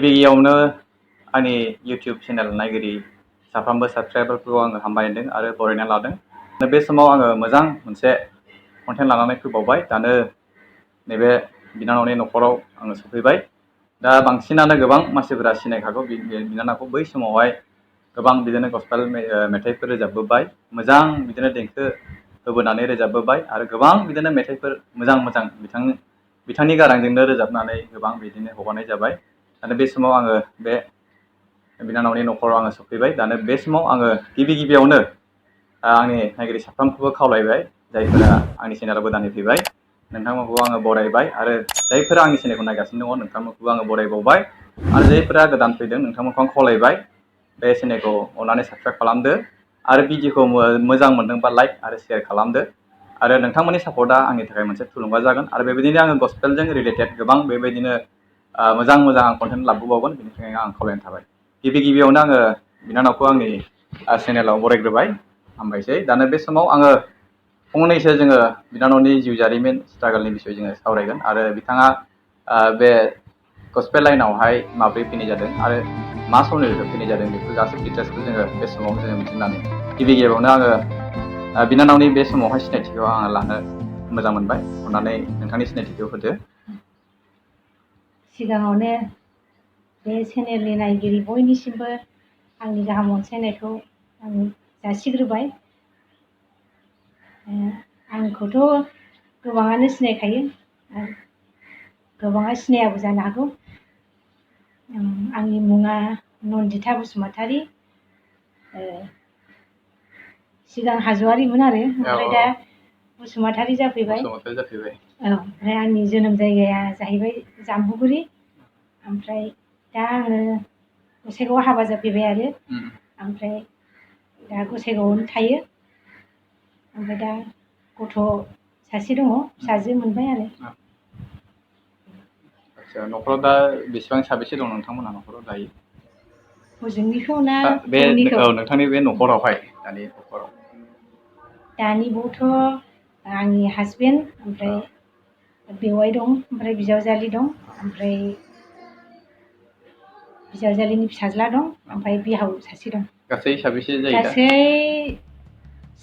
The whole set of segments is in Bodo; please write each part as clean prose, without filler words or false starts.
गिबियावनो आंनि YouTube चेनेल नायगिरि साफ्रोमबो साबस्क्राइबारफोरखौ आङो हामबायदों आरो बरायना लादों। बे समाव आङो मोजां मोनसे कन्टेन्ट लानानै फैबावबाय। दानो नैबे बिनानावनि न'खराव आङो सफैबाय। दा बांसिनानो गोबां मानसिफोरा सिनायखागौ बिनानावखौ। बै समावहाय गोबां बिदिनो गस्पेल मेथाइफोर रोजाबबोबाय, मोजां बिदिनो देंखो होबोनानै रोजाबबोबाय आरो गोबां बिदिनो मेथाइफोर मोजां मोजां बिथांनि गारांजोंनो रोजाबनानै गोबां बिदिनो हगारनाय जाबाय। आरो बे समाव आङो बे बिनानावनि न'खराव आङो सफैबाय। दानो बे समाव आङो गिबियावनो आंनि नायगिरि साफ्रोमखौबो खावलायबाय, जायफोरा आंनि चेनेलाव गोदानै फैबाय नोंथांमोनखौ आङो बरायबाय आरो जायफोरा आंनि चेनेलखौ नायगासिनो दङ नोंथांमोनखौबो आङो बरायबावबाय आरो जायफोरा गोदान फैदों नोंथांमोनखौ आं खावलायबाय बे चेनेलखौ अननानै साबस्क्राइब खालामदो आरो भिडिअखौ मोजां मोनदोंबा लाइक आरो शेयार खालामदो आरो नोंथांमोननि सापर्टआ आंनि थाखाय मोनसे थुलुंगा जागोन आरो बेबायदिनो आङो गस्पेलजों रिलेटेड गोबां बेबायदिनो मोजां मोजां कन्टेन्ट लाबोबावगोन। बेनि थाखायनो आं खावलायनाय थाबाय। गिबियावनो आङो बिनानावखौ आंनि चेनेलाव बरायग्रोबाय, हामबायसै। दानो बे समाव आङो फंनैसो जोङो बिनानावनि जिउ जारिमिन स्ट्रागोलनि बिसय जोङो सावरायगोन आरो बिथाङा बे गस्पेल लाइनावहाय माब्रै फैनाय जादों आरो मा समनिफ्राय फैनाय जादों बेफोर गासै डिटेल्सखौ जोङो बे समाव जोङो मिथिनानै गिबियावनो आङो बिनानावनि बे समावहाय सिनायथिखौ आङो लानो मोजां मोनबाय। अननानै नोंथांनि सिनायथिखौ होदो। सिगाङावनो बे चेनेलनि नायगिरि बयनिसिमबो आंनि गाहाम अनसायनायखौ आं जासिग्रोबाय। आंखौथ' गोबाङानो सिनायखायो, गोबाङा सिनायाबो जानो हागौ। आंनि मुङा नन्दिता बसुमतारी। सिगां हाज'वारिमोन आरो ओमफ्राय दा बसुमतारी जाफैबाय। ओमफ्राय आंनि जोनोम जायगाया जाहैबाय जाम्बुगुरि। ओमफ्राय दा आङो गसाइगावआव हाबा जाफैबाय आरो ओमफ्राय दा गसाइगावआवनो थायो। ओमफ्राय दा गथ' सासे दङ, फिसाजो मोनबाय आरो। आच्छा, न'खराव दा बेसेबां साबेसे दं नोंथांमोनहा न'खराव दायो? हजोंनिखौ ना बे हजोंनिखौ? नोंथांनि बे न'खरावहाय दानि न'खराव दानि बावथ' आंनि हासबेन्ड, ओमफ्राय बेवाइ दं, ओमफ्राय बिजावजालि दं, ओमफ्राय बिजावजालिनि फिसाज्ला दं, ओमफ्राय बिहाव सासे दं। गासै साबेसे जायो दा? गासै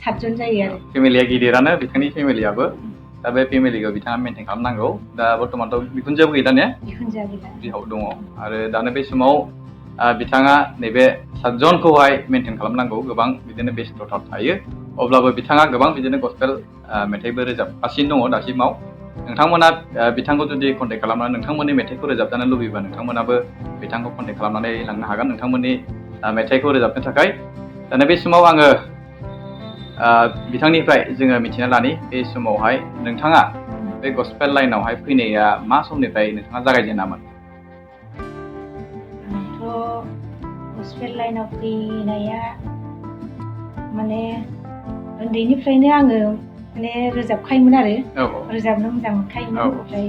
7 जन जायो आरो। फेमिलिया गिदिरानो बिथांनि फेमिलियाबो। दा बे फेमिलिखौ बिथाङा मेनटेन खालामनांगौ। दा बर्थमानथ' बिखुनजोआबो गैला ने? बिखुनजोआ गैला। बिहाव दङ आरो दानो बे समाव बिथाङा नैबे 7 जनखौहाय मेनटेन खालामनांगौ। गोबां बिदिनो बेस्थ'था थायो। अब्लाबो बिथाङा गोबां बिदिनो गस्पेल मेथाइबो रोजाबगासिनो दङ दासिमाव। नोंथांमोना बिथांखौ जुदि कन्टेक्ट खालामनानै नोंथांमोननि मेथाइखौ रोजाबजानो लुबैबा नोंथांमोनाबो बिथांखौ कन्टेक्ट खालामनानै लांनो हागोन नोंथांमोननि मेथाइखौ रोजाबनो थाखाय। दानो बे समाव आङो बिथांनिफ्राय जोङो मिथिना लानि बे समावहाय नोंथाङा बे गस्पेल लाइनावहाय फैनाया मा समनिफ्राय नोंथाङा जागायजेनामोन? आंथ' गस्पेल लाइनाव फैनाया माने उन्दैनिफ्रायनो आङो माने रोजाबखायोमोन आरो रोजाबनो मोजां मोनखायोमोन। ओमफ्राय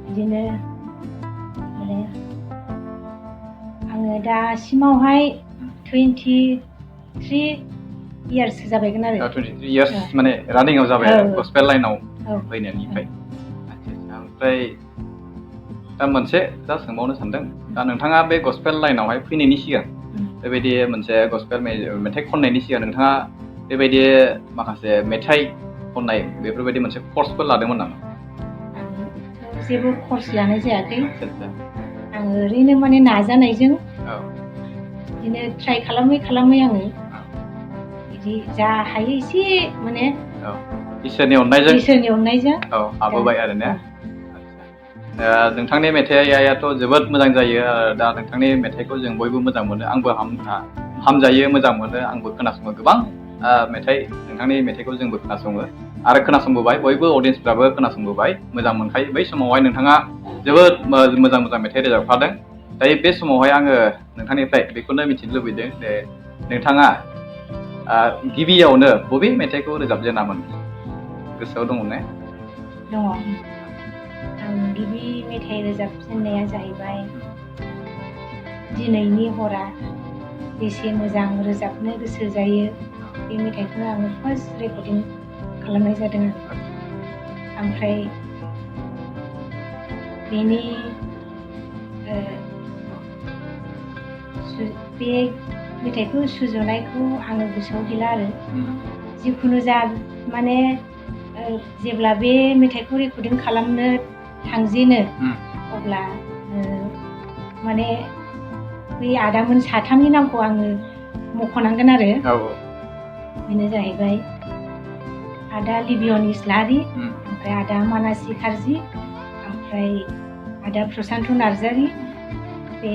बिदिनो माने आङो दासिमावहाय 23 इयार्ससो जाबायगोन आरो। 23 इयार्स माने रानिंआव जाबाय आरो गस्पेल लाइनाव फैनायनिफ्राय। आच्छा, ओमफ्राय दा मोनसे खोथा सोंबावनो सानदों। दा नोंथाङा बे गस्पेल लाइनावहाय फैनायनि सिगां बेबायदि मोनसे गस्पेल मेथाइ खननायनि सिगां नोंथाङा बेबायदि माखासे मेथाइ खननाय बेफोरबायदि मोनसे कर्सफोर लादोंमोन नामा? जेबो कर्स लानाय जायाखै। आङो ओरैनो माने नाजानायजों बिदिनो ट्राइ खालामै आङो बिदि जा हायो एसे माने इसोरनि अननायजों हाबोबाय आरो ने? नोंथांनि मेथाइयाथ' जोबोद मोजां जायो। दा नोंथांनि मेथाइखौ जों बयबो मोजां मोनो। आंबो हामजायो, मोजां मोनो। आंबो खोनासङो गोबां नोंथांनि मेथाइखौ जोंबो खोनासङो आरो खोनासंबोबाय। बयबो अडियन्सफ्राबो खोनासंबोबाय, मोजां मोनखायो। बै समावहाय नोंथाङा जोबोद मोजां मेथाइ रोजाबखादों। दायो बे समावहाय आङो नोंथांनिफ्राय बेखौनो मिथिनो लुबैदों जे नोंथाङा गिबियावनो बबे मेथाइखौ रोजाबजेनामोन? गोसोआव दङ ने? दङ। आं गिबि मेथाइ रोजाबजेननाया जाहैबाय दिनैनि हरा बेसे मोजां रोजाबनो गोसो जायो। बे मेथाइखौनो आङो फार्स्ट रेकर्डिं खालामनाय जादों आरो। ओमफ्राय बेनि बे मेथाइखौ सुजुनायखौ आङो गोसोआव गैला आरो जिखुनु जा माने जेब्ला बे मेथाइखौ रेकर्डिं खालामनो थांजेनो अब्ला माने बै आदामोन साथामनि नामखौ आङो मख'नांगोन आरो बेनो जाहैबाय आदा लिबियन इस्लारि, ओमफ्राय आदा मानासि खारजि, ओमफ्राय आदा प्रसान्त नार्जारि। बे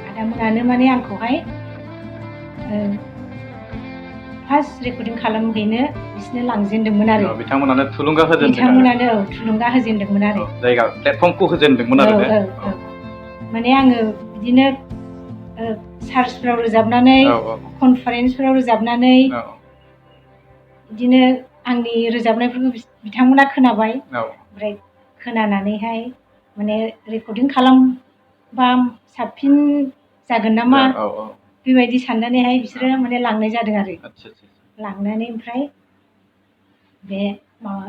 आदामोनानो माने आंखौहाय फार्स्ट रेकर्डिं खालामहैनो बिसोरनो लांजेनदोंमोन आरो बिथांमोनानो थुलुंगा होजेनदों बिथांमोनानो थुलुंगा होजेनदोंमोन आरो जायगा प्लेटफर्मखौ होजेनदोंमोन आरो माने आङो बिदिनो चार्चफ्राव रोजाबनानै कनफारेन्सफ्राव रोजाबनानै बिदिनो आंनि रोजाबनायफोरखौ बिथांमोना खोनाबाय ओमफ्राय खोनानानैहाय माने रेकर्डिं खालामबा साबसिन जागोन नामा बेबायदि साननानैहाय बिसोरो माने लांनाय जादों आरो लांनानै ओमफ्राय बे माबा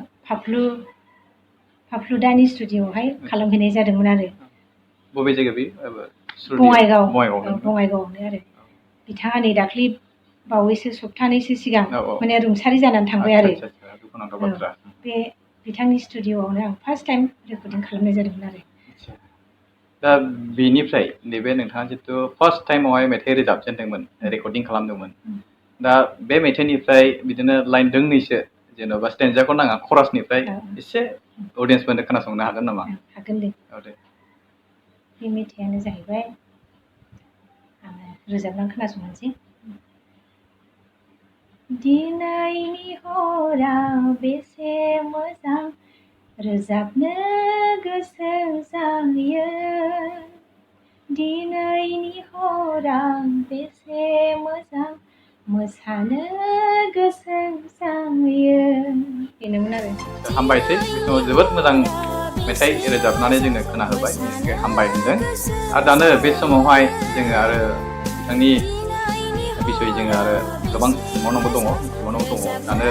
फाफ्लुदानि स्टुडिअ'आवहाय खालामहैनाय जादोंमोन आरो बबे जायगा बे बङाइगावआवनो आरो बिथाङा नै दाख्लि बावैसो सप्तानैसो सिगां माने रुंसारि जानानै थांबाय आरो बे बिथांनि स्टुडिअ'आवनो आं फार्स्ट टाइम रेकर्डिं खालामनाय जादोंमोन आरो दा बेनिफ्राय नैबे नोंथाङा जितु फार्स्ट टाइमावहाय मेथाइ रोजाबजेनदोंमोन रेकर्डिं खालामदोंमोन दा बे मेथाइनिफ्राय बिदिनो लाइन दोंनैसो जेन'बा स्टेन्जाखौ नाङा खरासनिफ्राय एसे अडियन्सफोरनो खोनासंनो हागोन नामा? हागोन दे बे मेथाइयानो जाहैबाय आङो रोजाबनानै खोनासंनोसै। दिनैनि हरा बेसे मोजां रोजाबनो गोसो जायो, दिनैनि हरा बेसे मोजां मोसानो गोसो जायो बेनोमोन आरो हामबायसै बे समाव जोबोद मोजां मेथाइ रोजाबनानै जोंनो खोनाहोबाय हामबाय होनदों आरो दानो बे समावहाय जोङो आरो बिथांनि बिसय जोङो आरो गोबां सोंबावनांगौ दङ मिथिबावनांगौ दङ दानो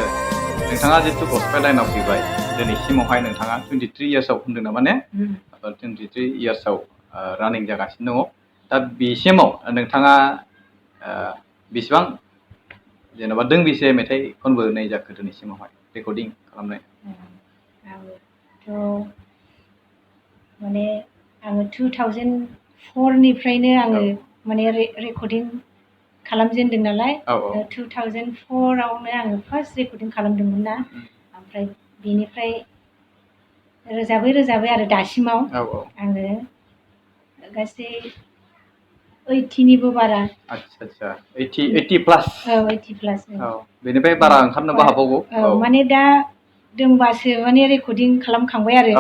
नोंथाङा जितु गस्पेल लाइनाव फैबाय दिनैसिमावहाय नोंथाङा 23 इयार्सआव होनदों नामा ने 23 इयार्सआव रानिं जागासिनो दङ दा बेसिमाव नोंथाङा बेसेबां जेन'बा दोंबेसे मेथाइ खनबोनाय जाखो दिनैसिमावहाय रेकर्डिं खालामनाय? आंथ' माने आङो 2004निफ्रायनो आङो माने रेकर्डिं खालामजेनदों नालाय 2004आवनो आङो फार्स्ट रेकर्डिं खालामदोंमोन ना ओमफ्राय बेनिफ्राय रोजाबै रोजाबै आरो दासिमाव आङो गासै 80निबो बारा 80 प्लास बेनिफ्राय बारा ओंखारनोबो हाबावगौ माने दा दोंबासो माने रेकर्डिं खालामखांबाय आरो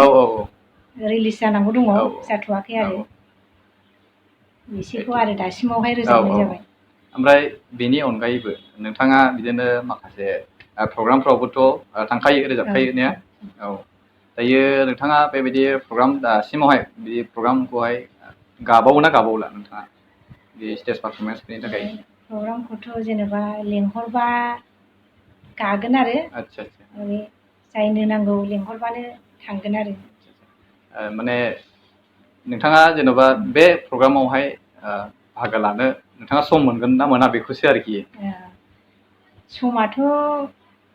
रिलिज जानांगौ दङ जाथ'वाखै आरो एसेखौ आरो दासिमावहाय रोजाबनाय जाबाय। ओमफ्राय बेनि अनगायैबो नोंथाङा बिदिनो माखासे प्रग्रामफ्रावबोथ' थांखायो रोजाबखायो ने दायो नोंथाङा बेबायदि प्रग्राम दासिमावहाय बे प्रग्रामखौहाय गाबावो ना गाबावला नोंथाङा बे स्टेज पारफरमेन्सनि थाखाय? प्रग्रामखौथ' जेनेबा लेंहरबा गागोन आरो जायनो नांगौ लेंहरबानो थांगोन आरो माने नोंथाङा जेन'बा बे प्रग्रामावहाय बाहागो लानो नोंथाङा सम मोनगोन ना मोना बेखौसो आरोखि समाथ'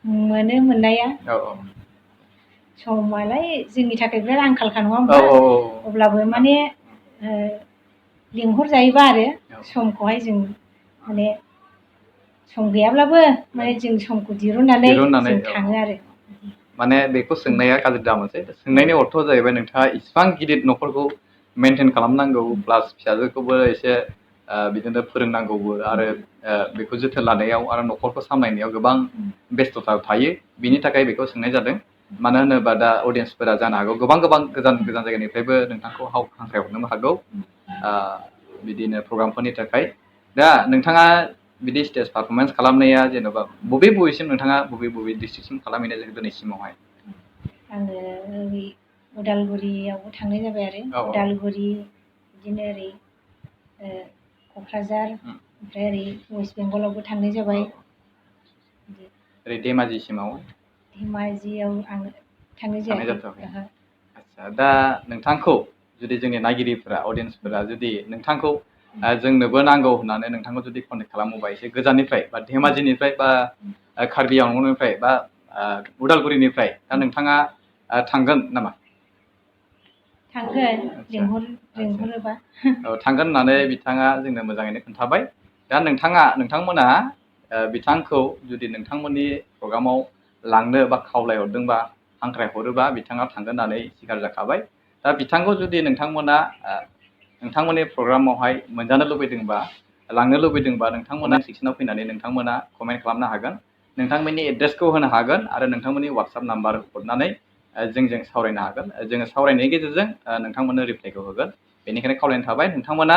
मोनो मोननाया समालाय जोंनि थाखाय बिराद आंखालखा नङा होमबा अब्लाबो माने लिंहरजायोबा आरो समखौहाय जों माने सम गैयाब्लाबो माने जों समखौ दिरुननानै जों थाङो आरो माने बेखौ सोंनाया गाज्रि दामोनसै सोंनायनि अर्थ' जाहैबाय नोंथाङा इसिबां गिदिर न'खरखौ मेनटेन खालामनांगौ प्लास फिसाजोखौबो एसे बिदिनो फोरोंनांगौबो आरो बेखौ जोथोन लानायाव आरो न'खरखौ सामलायनायाव गोबां बेस्थ'ता थायो बिनि थाखाय बेखौ सोंनाय जादों मानो होनोबा दा अडियन्सफोरा जानो हागौ गोबां गोजान गोजान जायगानिफ्रायबो नोंथांखौ हांख्रायहरनोबो हागौ बिदिनो प्रग्रामफोरनि थाखाय दा नोंथाङा बिदि स्टेज पारफरमेन्स खालामनाया जेन'बा बबेसिम नोंथाङा बबे डिस्ट्रिक्टसिम खालामहैनाय जायो दिनैसिमावहाय? आङो ओरै उदालगुरियावबो थांनाय जाबाय आरो उदालगुरि बिदिनो ओरै क'क्राझार ओमफ्राय ओरै वेस्ट बेंगलावबो थांनाय जाबाय ओरै धेमाजिसिमाव धेमाजियाव आं थांनाय जायाखै। आदसा दा नोंथांखौ जुदि जोंनि नायगिरिफोरा अडियन्सफोरा जुदि नोंथांखौ जोंनोबो नांगौ होननानै नोंथांखौ जुदि कन्टेक्ट खालामोबा एसे गोजाननिफ्राय बा धेमाजिनिफ्राय बा कार्बि आंलंनिफ्राय बा उदालगुरिनिफ्राय दा नोंथाङा थांगोन नामा? थांगोन लेंहरोबा। औ थांगोन होननानै बिथाङा जोंनो मोजाङैनो खोन्थाबाय। दा नोंथांमोना बिथांखौ जुदि नोंथांमोननि प्रग्रामाव लांनो बा खावलायहरदोंबा हांख्रायहरोबा बिथाङा थांगोन होननानै सिगार जाखाबाय। दा बिथांखौ जुदि नोंथांमोना नोंथांमोननि प्रग्रामावहाय मोनजानो लुबैदोंबा लांनो लुबैदोंबा नोंथांमोना सेक्सनाव फैनानै नोंथांमोना कमेन्ट खालामनो हागोन। नोंथांमोननि एड्रेसखौ होनो हागोन आरो नोंथांमोननि वाट्सएप नाम्बार हरनानै जोंजों सावरायनो हागोन। जोङो सावरायनायनि गेजेरजों नोंथांमोननो रिप्लाइखौ होगोन। बेनिखायनो खावलायनाय थाबाय नोंथांमोना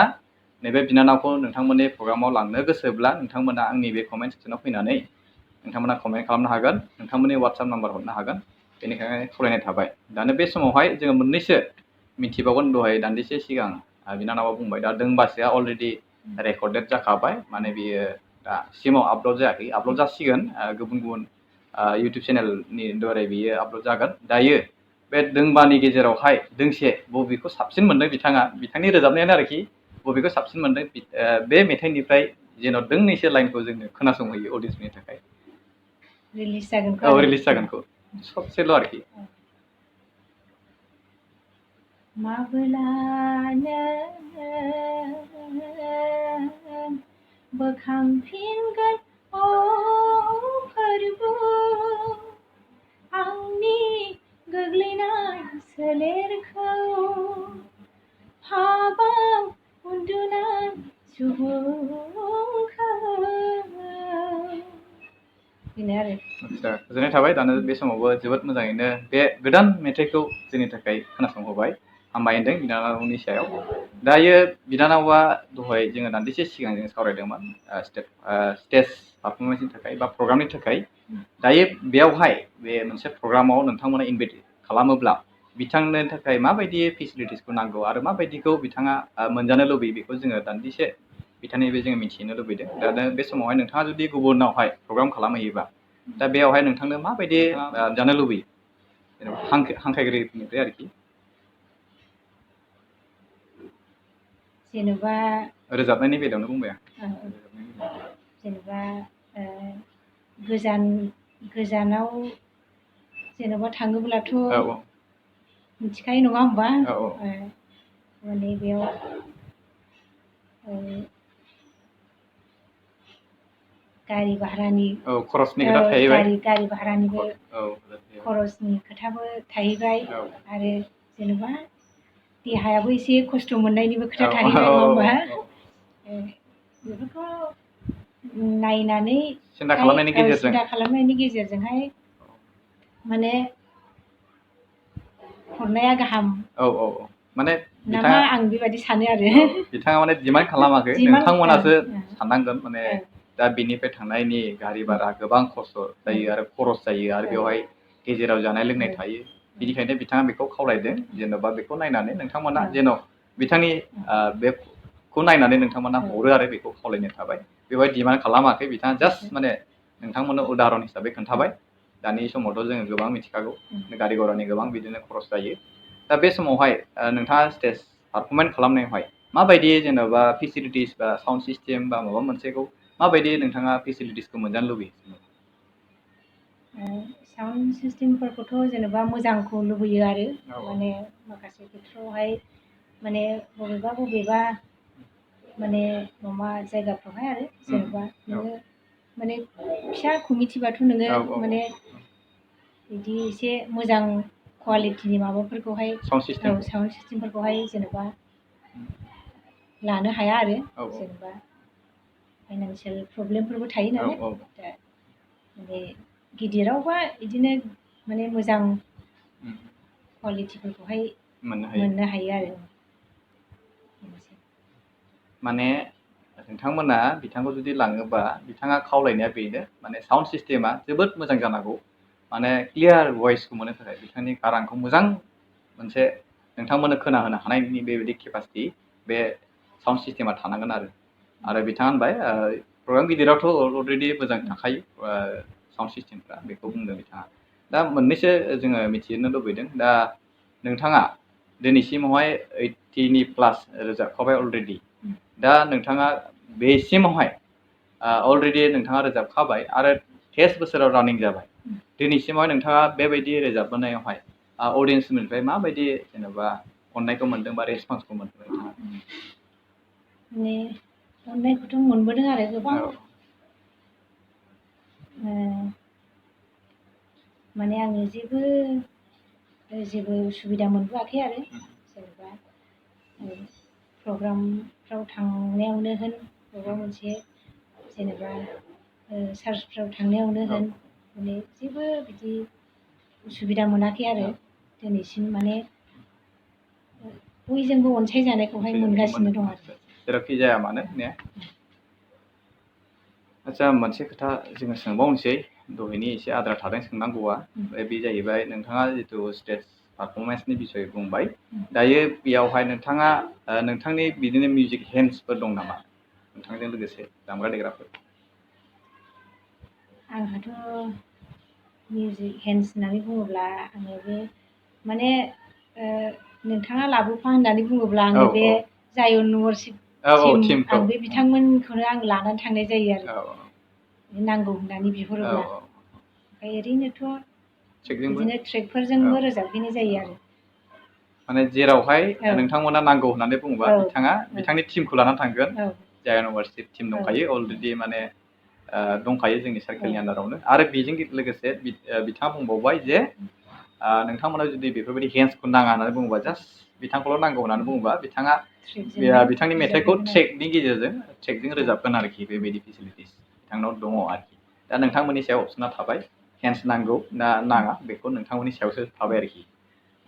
नैबे बिनानावखौ नोंथांमोननि प्रग्रामाव लांनो गोसोब्ला नोंथांमोना आंनि बे कमेन्ट सेक्सनाव फैनानै नोंथांमोना कमेन्ट खालामनो हागोन। नोंथांमोननि वाट्सएप नाम्बार हरनो हागोन। बेनिखायनो खावलायनाय थाबाय। दानो बे समावहाय जोङो मोननैसो मिथिबावगोन। दहाय दान्दिसे सिगां बिनानावा बुंबाय दा दोंबासेया अलरेडि रेकर्डेड जाखाबाय। माने बियो दासिमाव आपल'ड जायाखै, आपल'ड जासिगोन गुबुन गुबुन इउटुब चेनेलनि दारै बियो आपल'ड जागोन। दायो बे दोंबानि गेजेरावहाय दोंसे बबेखौ साबसिन मोनदों बिथाङा, बिथांनि रोजाबनायानो आरोखि, बबेखौ साबसिन मोनदों बे मेथाइनिफ्राय जेन' दोंनैसो लाइनखौ जोंनो खोनासंहोयो अडियन्सनि थाखाय। रिलिज जागोनखौ औ आरो रिलिज जागोनखौ ससेल' आरोखि। माब्लानो बोखांफिनगोन अ फोरबु आंनि गोग्लैनाय सोलेरखौ हाबां उन्दुनाय सुबुंखौ। बेनो आरो। आदसा गोजोननाय थाबाय। दानो बे समावबो जोबोद मोजाङैनो बे गोदान मेथाइखौ जोंनि थाखाय खोनासंहोबाय। हामबाय होनदों बिनानावनि सायाव। दायो बिनानावा दहाय जोङो दान्दिसे सिगां जों सावरायदोंमोन स्टेज पारफरमेन्सनि थाखाय बा प्रग्रामनि थाखाय। दायो बेयावहाय बे मोनसे प्रग्रामाव नोंथांमोना इनभाइट खालामोब्ला बिथांनो थाखाय माबायदि फेसिलिटिसखौ नांगौ आरो माबायदिखौ बिथाङा मोनजानो लुबैयो बेखौ जोङो दान्दिसे बिथांनि बे जोङो मिथिनो लुबैदों। दा बे समावहाय नोंथाङा जुदि गुबुनावहाय प्रग्राम खालामहैयोबा दा बेयावहाय नोंथांनो माबायदि जानो लुबैयो जेनेबा हांख्रायगिरिनिफ्राय आरोखि। जेनेबा रोजाबनायनि बेलायावनो बुंबाय आं। जेनेबा गोजानाव जेनेबा थाङोब्लाथ' औ मिथिखायो नङा होमबा? औ माने बेयाव गारि भारानि खरसनि खोथा थाहैबाय। गारि भारानिबो औ खरसनि खोथाबो थाहैबाय। औ आरो जेनेबा देहायाबो एसे खस्थ' मोननायनिबो खोथा औ थाहैबाय नङा होमबा? औ बेफोरखौ नायनानै सिन्था खालामनायनि गेजेरजों सिन्था खालामनायनि गेजेरजोंहाय माने हरनाया गाहाम। औ माने नामा बिथाङा आं बेबायदि सानो आरो। बिथाङा माने डिमान्ड खालामाखै। नोंथांमोनासो साननांगोन माने ओं दा बिनिफ्राय थांनायनि गारि भारा गोबां खस्थ' जायो आरो खरस जायो आरो बेवहाय गेजेराव जानाय लोंनाय थायो। बिनिखायनो बिथाङा बेखौ खावलायदों जेन'बा बेखौ नायनानै नोंथांमोना जेन' बिथांनि बेखौ नायनानै नोंथांमोना हरो आरो बेखौ खावलायनाय थाबाय। बेवहाय डिमान्ड खालामाखै बिथाङा जास्ट माने नोंथांमोननो उदाहरन हिसाबै खोन्थाबाय। दानि समावथ' जोङो गोबां मिथिखागौ गारि घरानि गोबां बिदिनो खरस जायो। दा बे समावहाय नोंथाङा स्टेज पारफरमेन्स खालामनायावहाय माबायदि जेन'बा फेसिलिटिस बा साउन्ड सिस्टेम बा माबा मोनसेखौ माबायदि नोंथाङा फेसिलिटिसखौ मोनजानो लुबैयो? साउन्ड सिस्टेमफोरखौथ' जेनेबा मोजांखौ लुबैयो आरो औ माने माखासे खेथ्रआवहाय माने बबेबा माने माबा जायगाफ्रावहाय आरो जेनेबा नोङो माने फिसा कमिटिबाथ' नोङो माने बिदि एसे मोजां कुवालिटिनि माबाफोरखौहाय साउन्ड सिस्टेमफोरखौहाय जेनेबा लानो हाया आरो जेनेबा फाइनान्सियेल प्रब्लेमफोरबो थायो नालाय। दा माने गिदिरावबा बिदिनो माने मोजां कुवालिटिफोरखौहाय मोननो हायो आरो। माने नोंथांमोना बिथांखौ जुदि लाङोबा बिथाङा खावलायनाया बेनो माने साउन्ड सिस्टेमा जोबोद मोजां जानांगौ। माने क्लियार भइसखौ मोननो थाखाय बिथांनि गारांखौ मोजां मोनसे नोंथांमोननो खोनाहोनो हानायनि बेबायदि केपासिटि बे साउन्ड सिस्टेमा थानांगोन आरो बिथाङा होनबाय प्रग्राम गिदिरावथ' अलरेडि मोजां थाखायो साउन्ड सिस्टेमफ्रा बेखौ बुंदों बिथाङा। दा मोननैसो जोङो मिथिनो लुबैदों। दा नोंथाङा दिनैसिमावहाय 80 प्लास रोजाबखाबाय अलरेडि। दा नोंथाङा बेसिमावहाय अलरेडि नोंथाङा रोजाबखाबाय आरो टेस्ट बोसोराव रानिं जाबाय दिनैसिमावहाय नोंथाङा बेबायदि रोजाबबोनायावहाय अडियेन्सनिफ्राय माबायदि जेनेबा अननायखौ मोनदों बा रेसपन्सखौ मोनदों नोंथाङा? माने अननायखौथ' मोनबोदों आरो गोबां माने आङो जेबो उसुबिदा मोनबोआखै आरो जेनेबा प्रग्रामफ्राव थांनायावनो होन बबेबा मोनसे जेनेबा चार्चफ्राव थांनायावनो होन माने जेबो बिदि उसुबिदा मोनाखै आरो दिनैसिम माने बयजोंबो अनसायजानायखौहाय मोनगासिनो दं आरो जेरावखि जाया मानो ने। आच्छा मोनसे खोथा जोङो सोंबावनोसै दहायनि एसे आद्रा थादों सोंनांगौआ बे जाहैबाय नोंथाङा जितु स्टेज पारफरमेन्सनि बिसय बुंबाय दायो बेयावहाय नोंथाङा नोंथांनि बिदिनो मिउजिक हेन्ड्सफोर दं नामा नोंथांजों लोगोसे दामग्रा देग्राफोर? आंहाथ' मिउजिक हेन्ड्स होननानै बुङोब्ला आङो बे माने नोंथाङा लाबोफा होननानै बुङोब्ला आङो बे जायन वर्शिप टिम आं बे बिथांमोनखौनो आं लानानै थांनाय जायो आरो नांगौ होननानै बिहरोब्ला। ओमफ्राय ओरैनोथ' बिदिनो ट्रेकफोरजोंबो रोजाबहैनाय जायो आरो माने जेरावहाय नोंथांमोना नांगौ होननानै बुङोबा बिथाङा बिथांनि टिमखौ लानानै थांगोन। जायन वर्शिप टिम दंखायो अलरेडि माने दंखायो जोंनि सार्केलनि आन्दारावनो आरो बेजों लोगोसे बिथाङा बुंबावबाय जे नोंथांमोनाव जुदि बेफोरबायदि हेन्ड्सखौ नाङा होननानै बुङोबा जास्ट बिथांखौल' नांगौ होननानै बुङोबा बिथाङा बिथांनि मेथाइखौ ट्रेकनि गेजेरजों ट्रेकजों रोजाबगोन आरोखि बेबायदि फेसिलिटिस बिथांनाव दङ आरोखि। दा नोंथांमोननि सायाव अपसना थाबाय हेन्ड्स नांगौ ना नाङा बेखौ नोंथांमोननि सायावसो थाबाय आरोखि।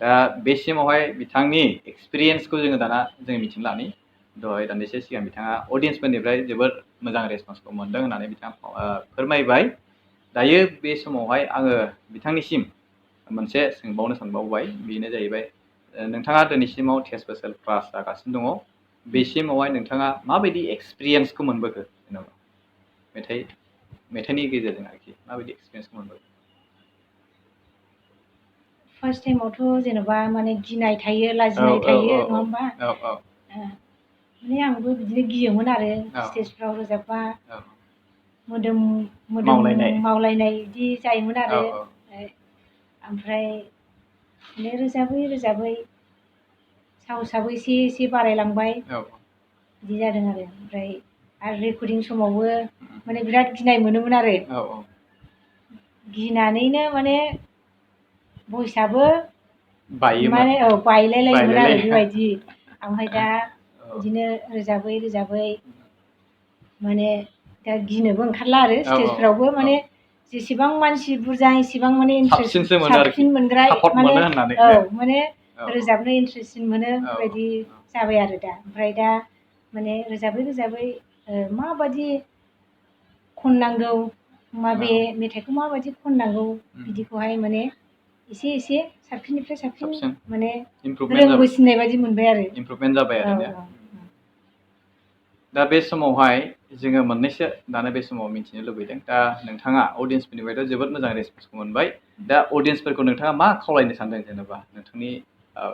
दा बेसिमावहाय बिथांनि एक्सपिरियेन्सखौ जोङो दाना जों मिथिनो लानि दहाय दान्दिसे सिगां बिथाङा अडियेन्सफोरनिफ्राय जोबोद मोजां रेसपन्सखौ मोनदों होननानै बिथाङा फोरमायबाय। दायो बे समावहाय आङो बिथांनिसिम मोनसे सोंबावनो सानबावबाय बेनो जाहैबाय नोंथाङा दिनैसिमाव टेस्ट बोसोर पास जागासिनो दङ बेसिमावहाय नोंथाङा माबायदि एक्सपिरियेन्सखौ मोनबोखो जेनेबा मेथाइनि गेजेरजों आरोखि माबायदि एक्सपिरियेन्सखौ मोनबोखो? फार्स्ट टाइमावथ' जेन'बा माने गिनाय थायो लाजिनाय थायो नङा होमबा माने आंबो बिदिनो गियोमोन आरो स्टेजफ्राव रोजाबबा मोदोम मावलायनाय बिदि जायोमोन आरो ओमफ्राय माने रोजाबै रोजाबै साहसाबो एसे एसे बारायलांबाय बिदि जादों आरो ओमफ्राय रेकर्डिं समावबो माने बिराद गिनाय मोनोमोन आरो गिनानैनो माने भइसआबो माने बायलायलायोमोन आरो बेबायदि ओमफ्राय दा बिदिनो रोजाबै रोजाबै माने दा गिनोबो ओंखारला आरो स्टेजफ्रावबो माने जेसेबां मानसि बुरजा एसेबां माने इन्ट्रेस्ट साबसिन मोनग्रा माने माने रोजाबनो इन्ट्रेस्टसिन मोनो बेबायदि जाबाय आरो दा ओमफ्राय दा माने रोजाबै रोजाबै माबादि खननांगौ माबे मेथाइखौ माबायदि खननांगौ बिदिखौहाय माने एसे एसे साबसिननिफ्राय साबसिन माने रोंबोसिननाय बायदि मोनबाय आरो इमप्रुभमेन्ट जाबाय आरो दा बे समावहाय जोङो मोननैसो दानो बे समाव मिथिनो लुबैदों दा नोंथाङा अडियेन्सफोरनिफ्रायथ' जोबोद मोजां रेसपन्सखौ मोनबाय दा अडियेन्सफोरखौ नोंथाङा मा खावलायनो सानदों जेनेबा नोंथांनि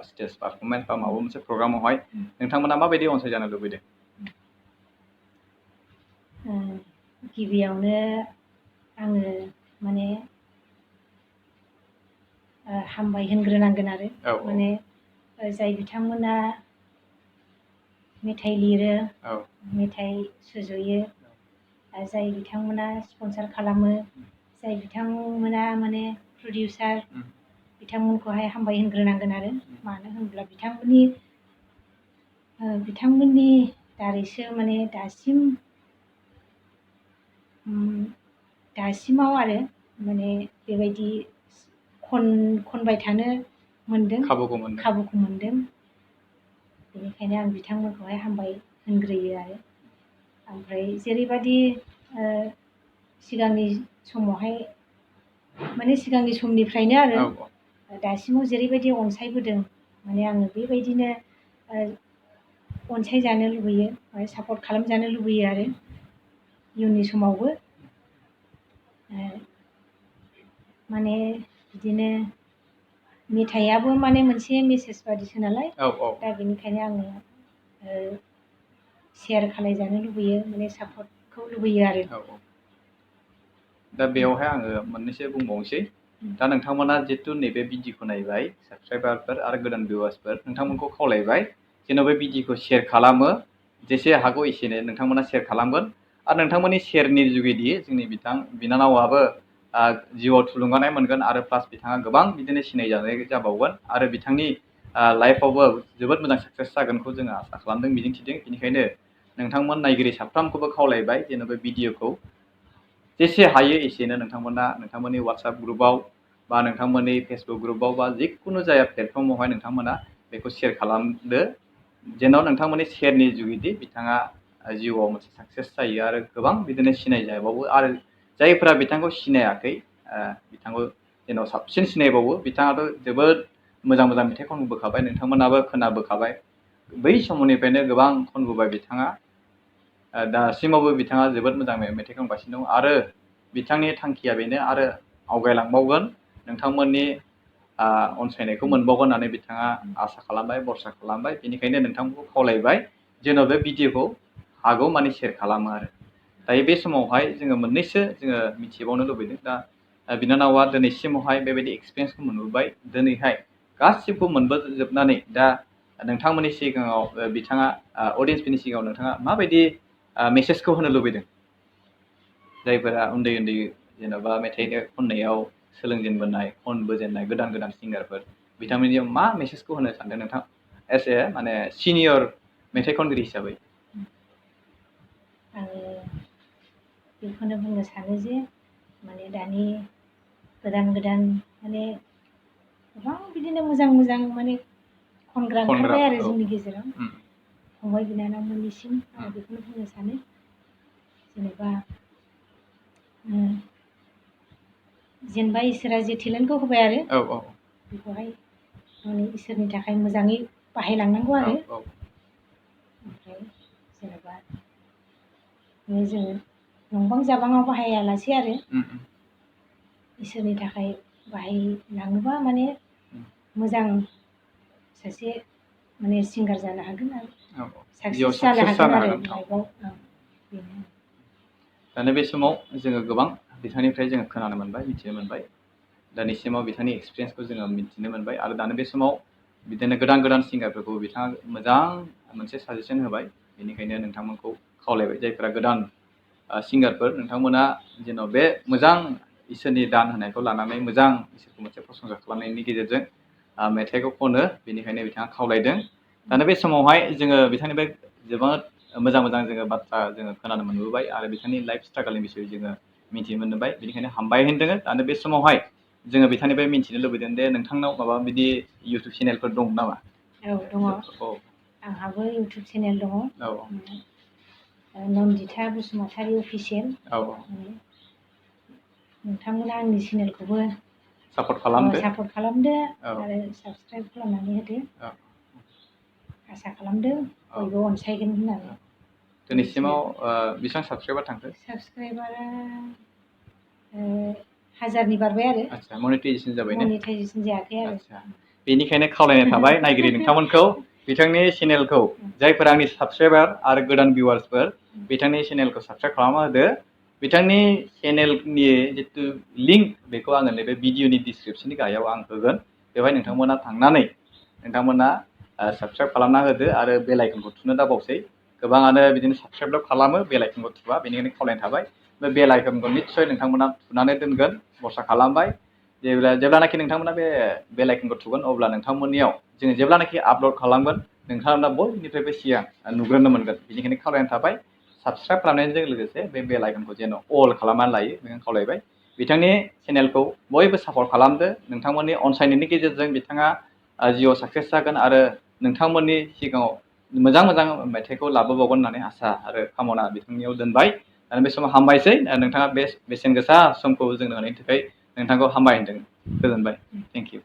स्टेज पारफरमेन्स बा माबा मोनसे प्रग्रामावहाय नोंथांमोना माबायदि अनसायजानो लुबैदों? गिबियावनो आङो माने हामबाय होनग्रोनांगोन आरो माने जाय बिथांमोना मेथाइ लिरो मेथाइ सुजुयो जाय बिथांमोना स्पन्सार खालामो जाय बिथांमोना माने प्रडिउसार बिथांमोनखौहाय हामबाय होनग्रोनांगोन आरो मानो होनब्ला बिथांमोननि दारैसो माने दासिमाव आरो माने बेबायदि खनबाय थानो मोनदों खाबुखौ मोनदों बेनिखायनो आं बिथांमोनखौहाय हामबाय होनग्रोयो आरो ओमफ्राय जेरैबायदि सिगांनि समावहाय माने सिगांनि समनिफ्रायनो आरो दासिमाव जेरैबायदि अनसायबोदों माने आङो बेबायदिनो अनसायजानो लुबैयो माने सापर्ट खालामजानो लुबैयो आरो इयुननि समावबो माने बिदिनो मेथाइयाबो माने मोनसे मेसेज बादिसो नालाय दा बेनिखायनो आङो शेयार खालायजानो लुबैयो माने सापर्टखौ लुबैयो आरो। दा बेयावहाय आङो मोननैसो बुंबावनोसै। दा नोंथांमोना जितु नैबे भिडिअखौ नायबाय साबस्क्राइबारफोर आरो गोदान भिउवार्सफोर नोंथांमोनखौ खावलायबाय जेन' बे भिडिअखौ शेयार खालामो, जेसे हागौ एसेनो नोंथांमोना शेयार खालामगोन आरो नोंथांमोननि शेयारनि जुगेदि जोंनि बिनानावाबो जिउआव थुलुंगानाय मोनगोन आरो प्लास बिथाङा गोबां बिदिनो सिनायजानाय जाबावगोन आरो बिथांनि लाइफआवबो जोबोद मोजां साक्सेस जागोनखौ जोङो आसा खालामदों, मिजिंथिदों। बेनिखायनो नोंथांमोन नायगिरि साफ्रोमखौबो खावलायबाय जेन' बे भिडिअखौ जेसे हायो एसेनो नोंथांमोना नोंथांमोननि वाट्सएप ग्रुपआव बा नोंथांमोननि फेसबुक ग्रुपआव बा जिखुनु जाया प्लेटफर्मावहाय नोंथांमोना बेखौ शेयार खालामदो जेन' नोंथांमोननि शेयारनि जुगिदि बिथाङा जिउआव मोनसे साक्सेस जायो आरो गोबां बिदिनो सिनायजाबावो आरो जायफोरा बिथांखौ सिनायाखै बिथांखौ जेन' साबसिन सिनायबावो। बिथाङाथ' जोबोद मोजां मोजां मेथाइ खनबोखाबाय, नोंथांमोनाबो खोनाबोखाबाय, बै समनिफ्रायनो गोबां खनबोबाय बिथाङा। दासिमावबो बिथाङा जोबोद मोजां मेथाइ खनगासिनो दं आरो बिथांनि थांखिया बेनो आरो आवगायलांबावगोन, नोंथांमोननि अनसायनायखौ मोनबावगोन होननानै बिथाङा आसा खालामबाय, भरसा खालामबाय। बेनिखायनो नोंथांखौ खावलायबाय जेन' बे भिडिअखौ हागौ माने शेयार खालामो आरो। दायो बे समावहाय जोङो मोननैसो जोङो मिथिबावनो लुबैदों। दा बिनानावा दिनैसिमावहाय बेबायदि एक्सपिरियेन्सखौ मोनबोबाय, दिनैहाय गासिबो मोनबोजोबनानै दा नोंथांमोननि सिगाङाव बिथाङा अडियन्सफोरनि सिगाङाव नोंथाङा माबायदि मेसेजखौ होनो लुबैदों? जायफोरा उन्दै उन्दै जेन'बा मेथाइ खननायाव सोलोंजेनबोनाय, खनबोजेननाय गोदान गोदान सिंगारफोर, बिथांमोननियाव मा मेसेजखौ होनो सानदों नोंथां एस ए माने सिनियर मेथाइ खनगिरि हिसाबै? आङो बेखौनो बुंनो सानो जे माने दानि गोदान गोदान माने गोबां बिदिनो मोजां मोजां माने खनग्रा ओंखारबाय आरो जोंनि गेजेराव। फंबाय बिनानावमोननिसिम आं बेखौनो बुंनो सानो जेनेबा जेनेबा इसोरा जे टेलेन्टखौ होबाय आरो बेखौहाय माने इसोरनि थाखाय मोजाङै बाहायलांनांगौ आरो। ओमफ्राय जेनेबा जोङो नंबां जाबाङाव बाहायालासे आरो इसोरनि थाखाय बाहायलाङोबा माने मोजां सासे माने सिंगार जानो हागोन आरो साक्सेस जानो हागोन आरो लाइफआव। बेनो। दानो बे समाव जोङो गोबां बिथांनिफ्राय जोङो खोनानो मोनबाय, मिथिनो मोनबाय। दानिसिमाव बिथांनि एक्सपिरियेन्सखौ जोङो मिथिनो मोनबाय आरो दानो बे समाव बिदिनो गोदान गोदान सिंगारफोरखौ बिथाङा मोजां मोनसे साजेसन होबाय। बेनिखायनो नोंथांमोनखौ खावलायबाय जायफोरा गोदान सिंगारफोर, नोंथांमोना जेन' बे मोजां इसोरनि दान होनायखौ लानानै मोजां इसोरखौ मोनसे प्रसंसा खालामनायनि गेजेरजों मेथाइखौ खनो, बेनिखायनो बिथाङा खावलायदों। दानो बे समावहाय जोङो बिथांनिफ्राय जोबोद मोजां मोजां जोङो बाथ्रा जोङो खोनानो मोनबोबाय आरो बिथांनि लाइफ स्ट्रागोलनि बिसय जोङो मिथिनो मोनबाय। बेनिखायनो हामबाय होनदों। दानो बे समावहाय जोङो बिथांनिफ्राय मिथिनो लुबैदों दे नोंथांनाव माबा बिदि इउटुब चेनेलफोर दं नामा? औ दङ। आंहाबो इउटुब चेनेल दङ, नन्दिता बसुमतारी अफिसियेल। नोंथांमोना आंनि चेनेलखौबो सापर्ट खालामदो आरो साबसक्राइब खालामनानै होदो। आसा खालामदों बयबो अनसायगोन होननानै। दिनैसिमाव बेसेबां साबसक्राइबार थांखो? साबसक्राइबारा 1000नि बारबाय आरो। आच्छा, मनेटाइजेसन जाबाय ने? मनेटाइजेसन जायाखै आरो। बेनिखायनो खावलायनाय थाबाय नायगिरि नोंथांमोनखौ बिथांनि चेनेलखौ, जायफोर आंनि साबसक्राइबार आरो गोदान भिउवार्सफोर, बिथांनि चेनेलखौ साबसक्राइब खालामना होदो। बिथांनि चेनेलनि जितु लिंक बेखौ आङो नैबे भिडिअनि डिसक्रिपसननि गाहायाव आं होगोन। बेवहाय नोंथांमोना थांनानै नोंथांमोना साबसक्राइब खालामना होदो आरो बेल आइकनखौ थुनो दाबावसै। गोबाङानो बिदिनो साबसक्राइबल' खालामो, बेल आइकनखौ थुवा, बेनिखायनो खावलायनाय थाबाय बे बेल आइकनखौ निस्सय नोंथांमोना थुनानै दोनगोन, भरसा खालामबाय। जेब्लानाखि नोंथांमोना बे बेल आइकनखौ थुगोन अब्ला नोंथांमोननियाव जोङो जेब्लानाखि आपल'ड खालामगोन नोंथांमोना बयनिफ्रायबो सिगां नुग्रोनो मोनगोन। बेनिखायनो खावलायनाय थाबाय साबसक्राइब खालामनायजों लोगोसे बे बेल आइकनखौ जेन' अल खालामनानै लायो, बेखौनो खावलायबाय। बिथांनि चेनेलखौ बयबो सापर्ट खालामदो। नोंथांमोननि अनसायनायनि गेजेरजों बिथाङा जिउआव साक्सेस जागोन आरो नोंथांमोननि सिगाङाव मोजां मोजां मेथाइखौ लाबोबावगोन होननानै आसा आरो कामना बिथांनियाव दोनबाय। आरो बे समाव हामबायसै, नोंथाङा बे बेसेन गोसा समखौ जोंनो होनायनि थाखाय नोंथांखौ हामबाय होनदों। गोजोनबाय। Thank you.